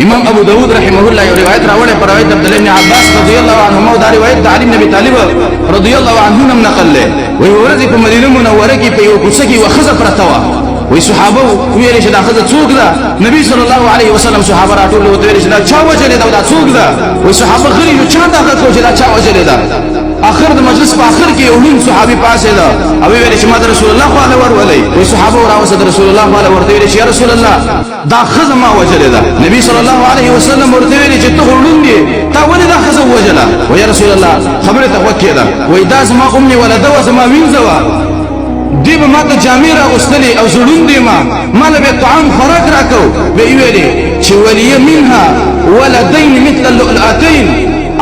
امام ابو داود رحمه الله یو روایت راوړی پر روایت عبد الله بن عباس رضی الله عنهما، او دا روایت د علي بن ابي طالب رضی الله عنه نم نقل دی. وایي ورځ په مدینه منوره کې په یو کوڅه کې یوه ښځه پرته وه. وایي صحابه وویل چې دا ښځه څوک ده؟ نبی صلی الله علیه وسلم صحابه راټول ورته ویل چې دا چا وژلې ده او دا څوک ده؟ وایي صحابه غلي نو چا دا غږ کړو چې دا چا وژلې ده؟ اخر د مجلس په اخر کې یو ړوند صحابي پاڅېده او ویل چې ما د رسول الله خواله ورولئ. وایي صحابه راوسته د رسول الله خواله ورته ویل چې یا رسول الله دا ښځه ما وژلې ده. نبی صلی الله علیه وسلم ورته ویل چې ته خو ړوند یې، تا ولې دا ښځه ووژله؟ وایي یا رسول الله خبرې ته غوږ کېده. وایي دا زما ام ولده وه، زما وینځه وه، دې به ما ته جامې راغوستلې او زه ړوند یم، ما له به یې طعام خوراک راکو. به یې ویلې چې ولیه منها ولدین مثل اللؤلؤتین،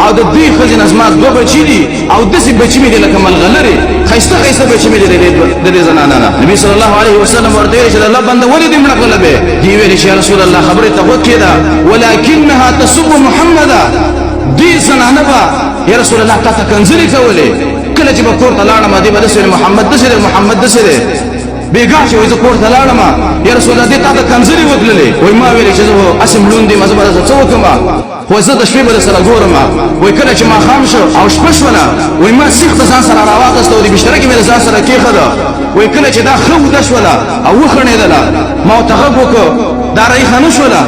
او د دې ښځې نه زما دوه بچي دي او داسې بچي مې دي لکه ملغلرې، ښایسته ښایسته بچي مې دي د دې زنانه نه. نبي صلی الله علیه وسلم ورته ویل چې د الله بنده ولې دې مړه کړله؟ به دې ویلې چې یا رسول الله خبرې ته غوږ کېده، ولکنها تسب محمدا، دې زنانه به یا رسول الله تا ته کنځلې کولې. کله چې به کور ته لاړم دې به داسې ویل محمد داسې دی، محمد داسې دی. بېګا چې وایي زه کور ته لاړم یا رسول الله دې تا ته کنځلې وکړلې. وایي ما ویلې چې زه خو هسې ړوند یم، زه به درته څه وکړم، خو زه د شپې به در سره ګورم. وایي کله چې ماښام شو او شپه شوله، وایي ما سیخ د ځان سره راواخیسته او د بستره کې مې د ځان سره کېښوده. وایي کله چې دا ښه اوده شوله او وخڼېدله، ما ورته غږ وکړ، دا رايښه نه شوله.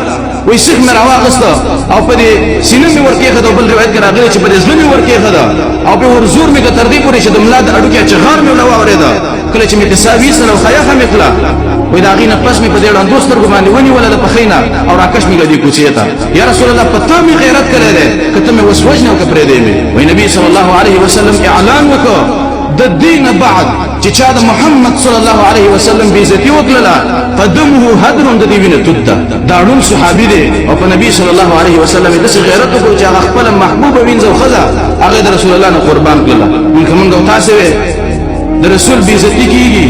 وایي سیخ مې راواخیسته او په دې سینه مې ورکېښوده، او بل روایت کې راغلي چې په دې زړه مې ورکېښوده او په ورزور مې که تر دې پورې چې د ملا د هډوکي چغار مې ورله واورېده. کله چې مې پسا ویستله او ښه یخه مې کړه، وایي د هغې نه پس مې په دې ړندو سترګو باندې ونیوله د پښې نه او راکش مې کړه دې کوڅې ته. یا رسول الله په تا مې غیرت کړی دی، که ته مې اوس وژنې او که پرېږدې مې. وایي نبي صلی الله علیه وسلم اعلان وکړ د دې نه بعد چې چا د محمد صلی الله علیه وسلم بېعزتي وکړله فدمه هدر، د دې وینه توت ده. دا ړوند صحابي دی او په نبي صلی الله علیه وسلم یې داسې غیرت وکړو چې هغه خپله محبوبه وینځه او ښځه هغه د رسول الله نه قربان کړله. مونږ که مونږ او تاسې وی د رسول بېعزتي کېږي،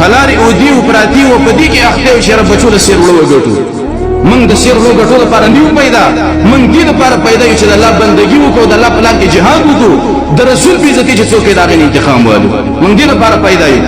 پلارې اودي او پراتي او په دې کې اخته یو چې یاره بچو له سیر وړو وګټو. موږ د سیر وړو ګټو لپاره نه یو پیدا، موږ دې لپاره پیدا یو چې د الله بندګي وکړو، د الله په لار کې جهاد وکړو، د رسول بېعزتي چې څوک یې د هغې نه انتقام والو. موږ دې لپاره پیدا یو.